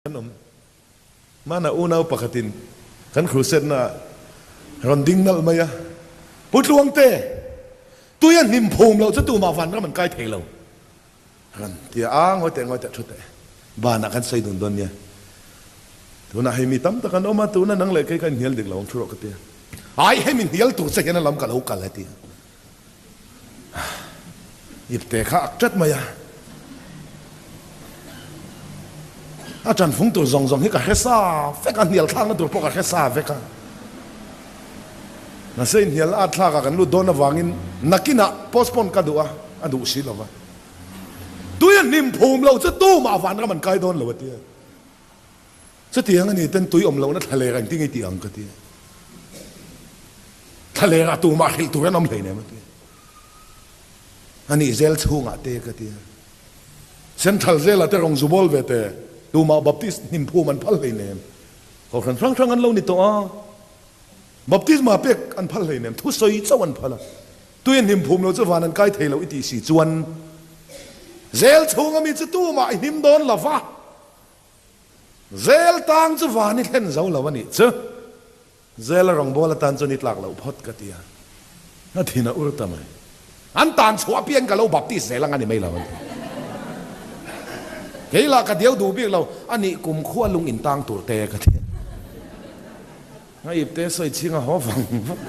Kan awm. Hmana unau pakhatin kan crusade-na ah rawn ding nalh mai a, Pu Tluangte, tui a hnim phum loh chu tumah vanram an kai thei lo. Rawn ti a, A ngawi teh, ngawi teh, thu teh. Banah kan sawi dun dawn nia. Tunah hei mi tam tak an awm a, tuna nang leh kei kha inhnial dik lo ang thu rawh ka ti a. Ai, hemi hnial tur che hian a lam ka lo kal a ti a. Ipte kha ak ṭat mai a, a ṭanfung tur zawng zawng hi ka hre sa vek a, hnial thlakna tur pawh ka hre sa vek a. Mahse inhnial at thlakah kan lut dawn avangin nakinah postpone ka duh a, a duh si lo va. Tui a hnim phum lo chu tumah vanram an kai dawn lo a ti a. Chutiang a ni ten tui awm lohna thlaler engtin nge tih ang ka ti a. Thlaler ah tumah hrilh tur an awm hleinem a ti a. A nih zel chhungah te ka ti a. Central zela te rawng zu bawl ve te tumah Baptist hnim phum an phal hleinem. Kohhran hrang hrang an lo ni tawh a. Baptisma pek an phal hleinem, thusawi chauh an phal a. Tui a hnim phum lo chu van an kai thei lo i tih si chuan zel chhunga mi chu tumah i hnim dawn lo va. Zel tang chu van i thlen zo lo a nih chu. Zela rawngbâwl atan chuan i tlak loh phawt ka ti a, a thin a ur ta mai. An tan chhuah apiang ka lo baptist zel ang a ni mai lo an ti. Kei lah ka diau duh bik lo, a nih kum khua lung in tang tur te ka ti a. A ip te sawi chhing a haw vang vang.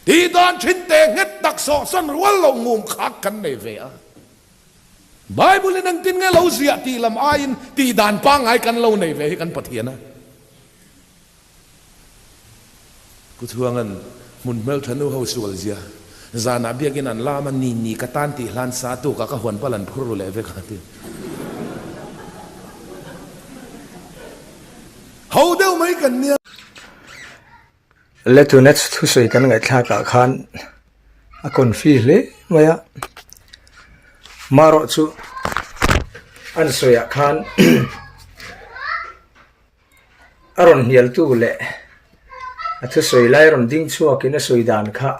Tih dan thin te nghet tak sawhsawn rual loh ngum khak kan nei ve a. Bible in engtin nge lo ziah tih lam aiin tih dan pangngai kan lo nei ve hi kan Pathian a. Pu Chhuanga'n hmun hmeltha nu ho sual zia zanah biakin an lam a, ni ni ka tan tih hlan sa tukah ka huan pal an phur ru leh vek a ti. Ho deuh mai kan nia. Le tuna thusawi kan ngaihthlak ah khan a confi hle mai a marawh chu an sawi ah khan a rawn hnial tu leh a thusawi lai rawn ding chhuak in a sawi dan kha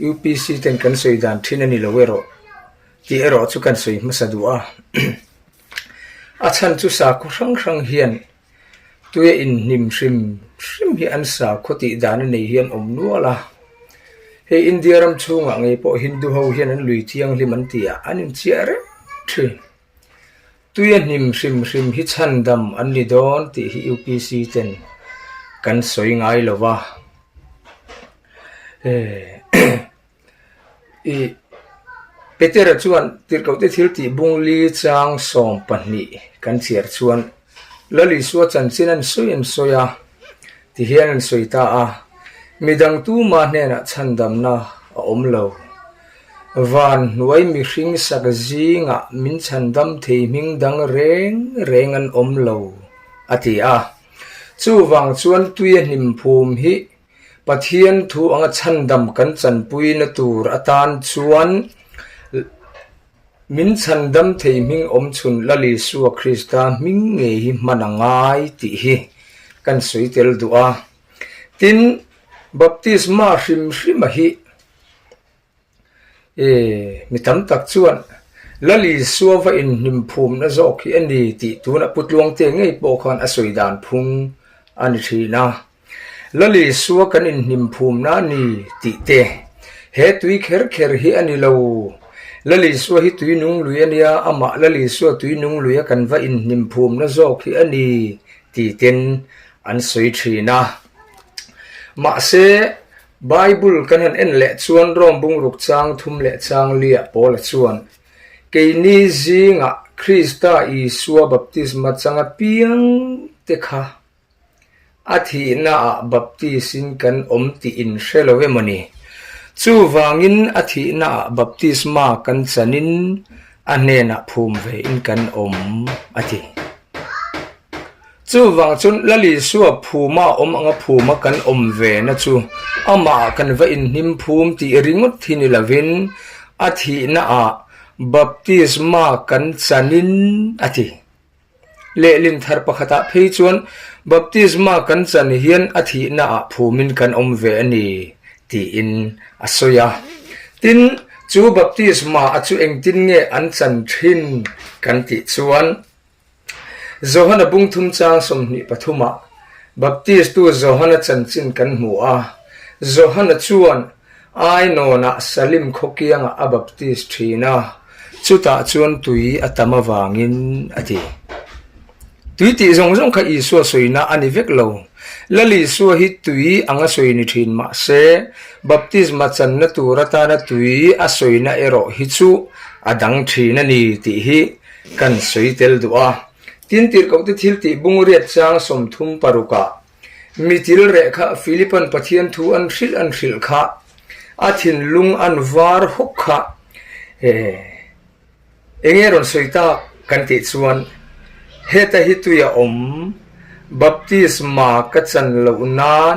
U P C ten kan sawi dan thin a ni lo erawh tih erawh chu kan sawi hmasa duh a a chhan chu sakhaw hrang hrang hian. Tuia inhnim hrim hrim hi an sakhaw tih dan a nei hian awm nual a, hei India ram chhungah ngei pawh Hindu ho hian an lui thianghlim an ti a, an inchiah reng thin. Tuia hnim hrim hrim hi chhandam an ni dawn tih hi U P C ten kan sawi ngai lo va. Ih Petera chuan tirhkohte thil tih bungli chang 12 kan chhiar chuan Lal Isua chanchin an sawi an sawi a, tihian an sawi ta a, Midang tuma hnenah chhandamna a awm lo. Van hnuai mihring sak zingah min chhandam thei hming dang reng reng an awm lo, a ti a. Chuvang chuan tuia hnim phum hi Pathian thu anga chhandam kan chanpuina tur atan chuan min chhandam thei hming awm chhun Lal Isua Krista hming ngei hi hman a ngai tih hi kan sawi tel duh a. Tin, baptisma hrim hrima hi E, mi tam tak chuan Lal Isua va inhnim phumna zawk hi a ni tih tuna Pu Tluangte ngei pawh khan a sawi dan phung a ni thin a. Lal Isua kan inhnim phumna a ni tih te, he tui kher kher hi a ni lo. Lal Isua hi tui nung lui a nia, amah Lal Isua tui nung luia kan va inhnim phumna zawk hi a ni ti ten an sawi thin a. Mahse, Bible kan han en leh chuan Rom bungruk chang thum leh chang liah Paula chuan, Keini zingah Krista Isua baptisma changa piang te kha a thihnaah baptis-in kan awm tih in hre lo emaw ni? Chuvangin a thihnaah baptisma kan chanin a hnenah phum vein kan awm, a ti. Chuvang chuan Lal Isua phuma awm anga phuma kan awm ve na chu amah kan va inhnim phum tih ringawt hi ni lovin a thihnaah baptisma kan chanin a ti. Lehlin thar pakhatah phei chuan baptisma kan chan hian a thihnaah phumin kan awm ve a ni tiin a sawi a. Tin. Chu baptisma a chu engtin nge an chan thin kan tih chuan Johana bung thum chang 23 ah Baptistu Johana chanchin kan hmu a. Johana chuan Ainawnah Salim khawkiangah a baptis thin a, chutah chuan tui a tam avangin a ti. Tui tih zawng zawng kha Isua sawina a ni vek lo. Lal Isua hi tui anga sawi ni thin mah se, baptisma channa tur atana tui a sawina erawh hi chu a dang thin a ni tih hi kan sawi tel duh a. Tin, tirhkohte thil tih bungriat chang 36 ah Mi til reh kha Philipan Pathian thu an hrilh an hrilh kha, a thinlung an var hawk kha eng nge rawn sawi tak kan tih chuan heta hi tui a awm, baptisma ka chan loh nan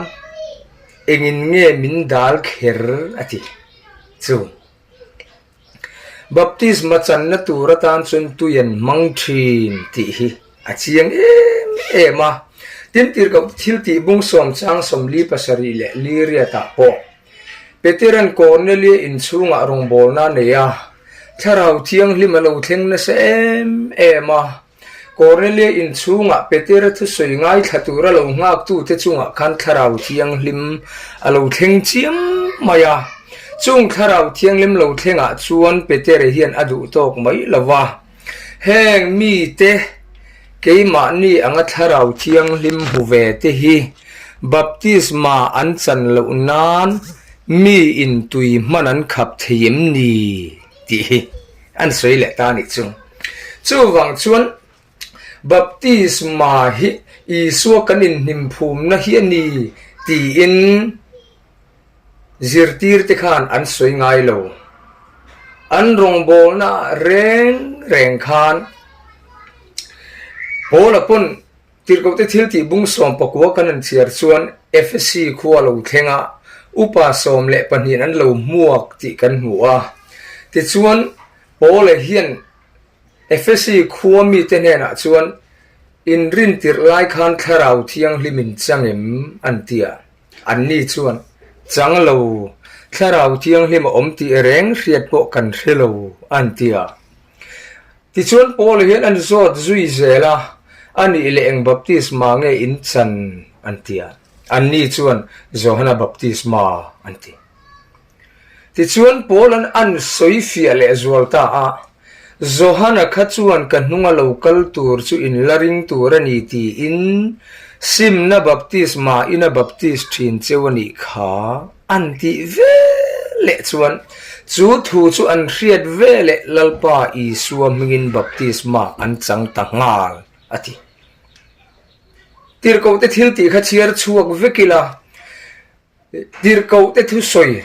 engin nge min dal kher a ti chu. Baptisma channa tur atan chuan tui an hmang thin tih hi a chiang em em a. Tin, tirhkoh thil tih bung sawm chang 47 leh Liriatah pawh Petera'n Kornelia inchhungah rawngbawlna a nei a, Thlarau Thianghlim a lo thleng nasa em em a. Kornelia inchhungah Petera thusawi ngaithla tura lo nghaktute chungah khan Thlarau Thianghlim a lo thleng chiam mai a. Chung Thlarau Thianghlim lo thlengah chuan Petera hian a duh tawk mai lo va, Heng mite keimahni anga Thlarau Thianghlim hmu ve te hi baptisma an chan loh nan mi intui hman an khap thei em ni? tih hi an sawi leh ta a nih chu. Chuvang chuan baptisma hi Isua kan inhnimphumna hi a ni tiin zirtirte khan an sawi ngai lo. An rawngbawlna reng reng khan Paula pawn Tirhkohte thil tih bung 19 kan han chhiar chuan Efesi khua lo thleng a, upa 12 an lo hmuak tih kan hmu a. Tichuan, Paula hian Efesi khua mite hnenah chuan, Inrin tirh lai khan Thlarau Thianghlim in chang em? an ti a. Anni chuan, Chang lo, Thlarau Thianghlim a awm tih reng hriat pawh kan hre lo, an ti a. Tichuan Paula hian an zawt zui zel a, A nih leh eng baptisma nge in chan? an ti a. Anni chuan, Johana baptisma, an ti. Tichuan Paula'n an sawi fiah leh zual ta a, Johana kha chuan ka hnunga lo kal tur chu in la ring tur a ni tiin simna baptisma in a baptis thin cheu a nih kha. An tih veleh chuan chu thu chu an hriat veleh Lalpa Isua hmingin baptisma an chang ta nghal, a ti. Tirhkohte thil tih kha chhiar chhuak vek ila, tirhkohte thusawi,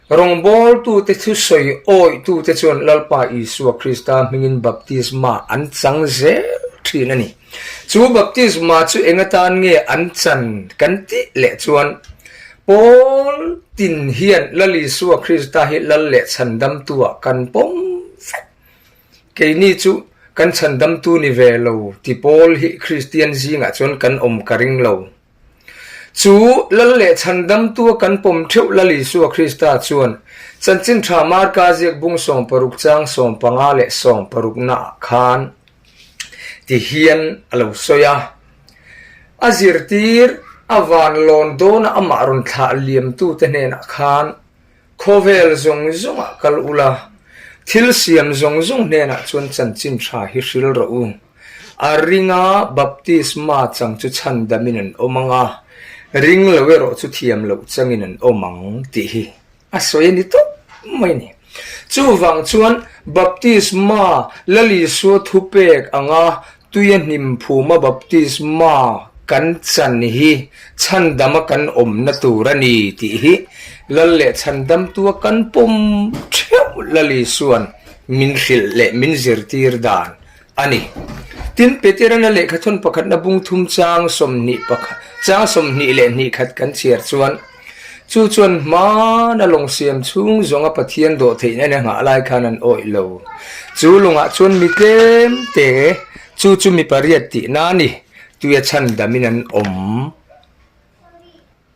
rawngbawltute thusawi awihtute chuan Lalpa Isua Krista hmingin baptisma an chang zel thin a ni. Chu baptisma chu eng atan nge an chan kan tih leh chuan Paul tin hian Lal Isua Krista hi Lal leh chhandamtu ah kan pawm vek. Keini chu kan chhandamtu ni ve lo ti Paul hi Kristian zingah chuan kan awm ka ring lo. Chu Lal leh chhandamtu a kan pawm theuh Lal Isua Krista chuan Chanchin Tha Marka ziak bung 60 chang 15 leh 60 naah khan ti hian a lo sawi a. A zirtir a van lawn dawna amah rawn thlah liamtute hnenah khan khawvel zawng zawngah kal ula, thil siam zawng zawng hnenah chuan chanchin tha hi hril rawh u. A ringa baptisma chang chu chhandamin an awm ang a, ring lo erawh chu thiam loh changin an awm ang tih hi A sawi a ni tawp mai a ni. Chuvang chuan baptisma Lal Isua thupek anga tuia hnim phuma baptisma kan chan hi chhandama kan awmna tur a ni tih hi Lal leh chhandamtua kan pawm theuh Lal Isua'n min hrilh leh min zirtir dan a ni. Tin, Peterana lehkhathawn pakhatna bung thum chang 20 pakhat chang 22 khat kan chhiar chuan, Chu chuan hmana lawng siam chhung zawnga Pathian dawh theihna ina nghah lai khan an awih lo. Chu lawngah chuan mi tlem te, chu chu mi pariat tihna a ni, tuia chhan damin an awm.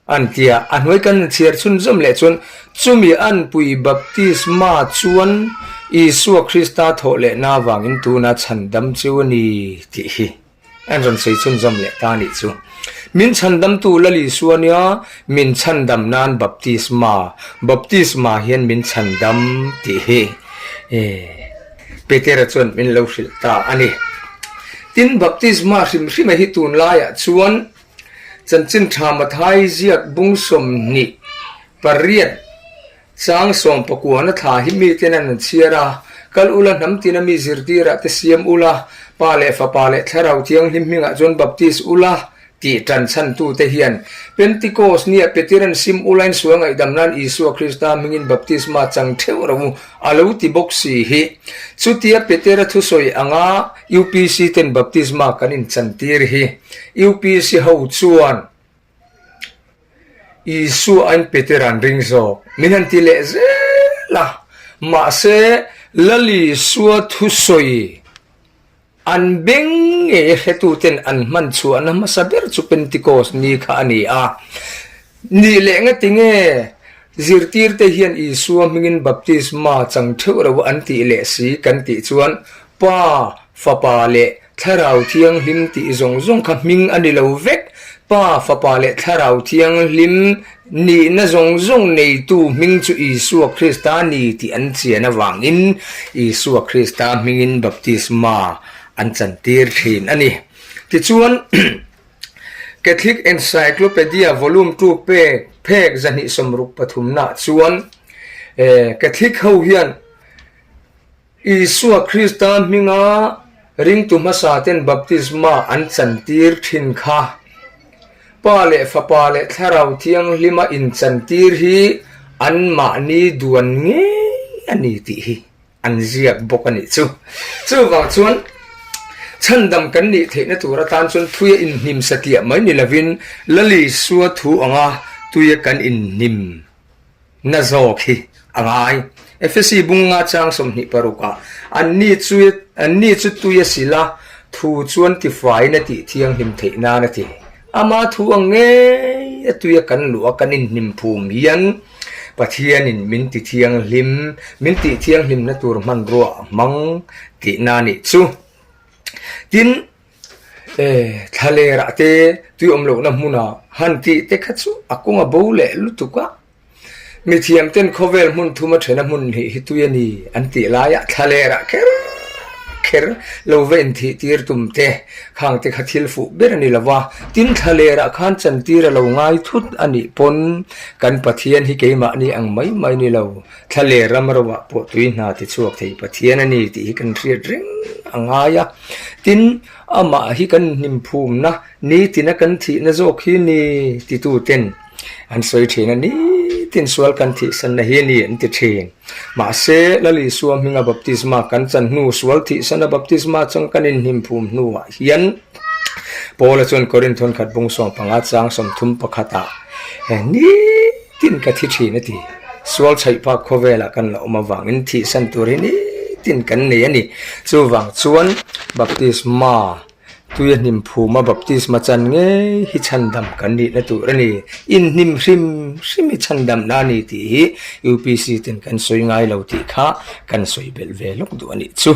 An ti a, a hnuai kan chhiar chhunzawm leh chuan chumi anpui baptisma chuan Isua Krista thawh lehna avangin tuna chhandam chu a ni tih hi an rawn sawi chhunzawm leh ta a nih chu. Min chhandamtu Lal Isua nia min chhandam nan baptisma, baptisma hian min chhandam tih hi Petera chuan min lo hrilh ta a ni. Tin, baptisma hrim hrima hi tunlaiah chuan Chanchin tha Mathai ziak bung 28 chang sawmpakuana thla hi miten an an chhiar a, Kal ula hnam tina mi zirtirah te siam ula, Pa leh Fapa leh Thlarau Thianghlim hmingah chuan baptis ula tih tan chhantute hian Pentikos nia Peteran sim ulain sual ngaihdam nan Isua Krista hmingin baptisma chang theuh ro u a lo ti bawk si hi. Chutia Petera thusawi anga UPC ten baptisma kan inchantir hi UPC ho chuan Isua aiin Petera an ring zawk min han ti leh zel a, mahse Lal Isua thusawi an beng ngei hretuten an hman chhuahna hmasa ber chu Pentecost ni kha a ni a. Nih leh ngati nge zirtirte hian Isua hmingin baptisma chang theuh ro an tih leh si kan tih chuan Pa, Fapa leh Thlarau Thianghlim tih zawng zawng kha hming a ni lo vek. Pa, Fapa leh Thlarau Thianghlim nihna zawng zawng neitu hming chu Isua Krista ni tih an chian avangin Isua Krista hmingin baptisma an chantir thin a ni. Tichuan, Catholic Encyclopedia Volume ii pek phek 263 nah chuan Catholic ho hian Isua Krista hminga ringtu hmasaten baptisma an chantir thin kha Pa leh Fapa leh Thlarau Thianghlima inchantir hi anmahni duan ngei a ni tih hi an ziak bawk a nih chu. Chuvang chuan chhandam kan nih theihna tur atan chuan thuia inhnim satliah mai ni lovin Lal Isua thu anga tuia kan inhnim Na zawk hi a ngai. Efesi bung nga chang 26 ah, Anni chu anni chu tui a sil a, thu chuan tifaiin a tih thianghlim theih nan a ti. Ama thu ang ngei a tuia kan luh a kan inhnim phum hian Pathianin min ti thianghlim, min tih thianghlimna tur hmanrua a hmang tihna a nih chu. Tin, Thlalerah te tui awm lohna hmunah han tih te kha chu a kawng a bo leh lutuk a. Mithiam ten khawvel hmun thuma thena hmun hnih hi tui a ni an tih laiah thlalerah kher kher lo va inthih tir tum te khang te kha thil fuh ber a ni lo va. Tin thlalerah khan chantir a lo ngai thut a nih pawn kan Pathian hi keimahni ang mai mai ni lo. Thlaler ram roah pawh tui hna ti chhuak thei Pathian a ni tih hi kan hriat reng a ngai a. Tin, amah hi kan hnimphumna, nitina kan thihna zawk hi ni tituten an sawi thin a, nitin sual kan thihsanna hi a ni an ti thin. Mahse, Lal Isua hminga baptisma kan chan hnu, sual thihsana baptisma chang kan inhnimphum hnuah hian Paula chuan Korinth khat bung 15 chang 30 pakhatah Nitin ka thi thin a ti. Sual chhaih phak khawvelah kan la awm avangin thihsan tur hi nitin kan nei a ni. Chuvang chuan baptisma, tuia hnim phuma baptisma chan ngei hi chhandam kan nihna tur a ni. Inhnim hrim hrim hi chhandamna a ni tih hi UPC ten kan sawi ngai lo tih kha kan sawi belh ve lawk duh a nih chu.